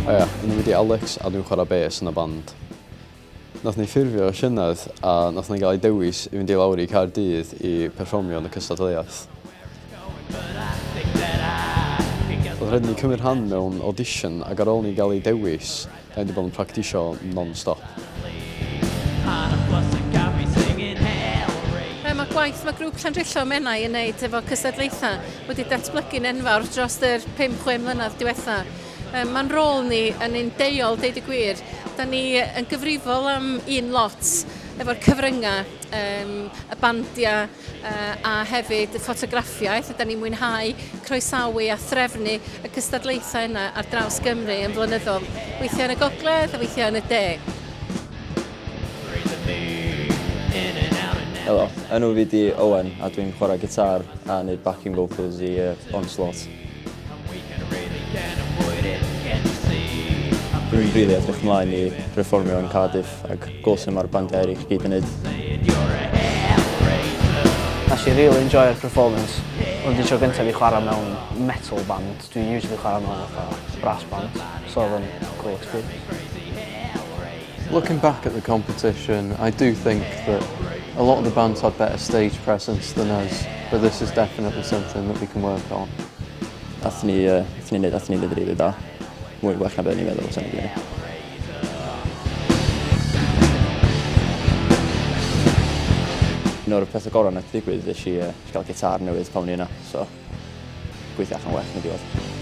Haia, enw fi 'di Alex a dwi'n chwarae bes yn y band. Nath ni ffurfio llynedd a nath ni gael ei dewis i fynd i lawr i Caerdydd i perfformio yn y cystadleuaeth. Oedd rhaid ni cymryd rhan mewn audition ac ar ôl ni gael ei dewis, da ni wedi bod yn practisio non-stop. Mae gwaith mae grŵp Llandrillo Menai yn wneud efo cystadlaethau wedi datblygu'n enfawr dros yr 5-6 mlynedd diwetha. Mae'n rôl ni yn un deuol, deud y gwir. Da ni yn gyfrifol am un lot efo'r cyfryngau, y bandiau, a hefyd y ffotograffiaeth. Da ni'n mwynhau croesawu a threfnu y cystadlaethau yna ar draws Gymru yn flynyddol, weithiau yn y gogledd a weithiau yn y de. Helo, enw fi di Owen a dwi'n chwarae gitar a neud backing vocals i Onslaught. Dwi'n rili edrych mlaen i perfformio yn Cardiff ac gweld sut mae'r bandiau eraill gyd yn neud. Nes i really enjoyo'r performance. Hwn 'di tro gyntaf fi chwarae mewn metal band. Dwi'n usually chwarae mewn fatha brass band, so oedd o'n cool experience. Looking back at the competition, I do think that a lot of the bands had better stage presence than us, but this is definitely something that we can work on. Athon ni, athon ni neud, athon ni neud rili da. Mwy well na be o'n i'n meddwl fysa ni 'di neud. Un o'r pethau gorau nath ddigwydd, nes i gael gitar newydd pan o'n i yna, so gweithio allan well yn y diwedd.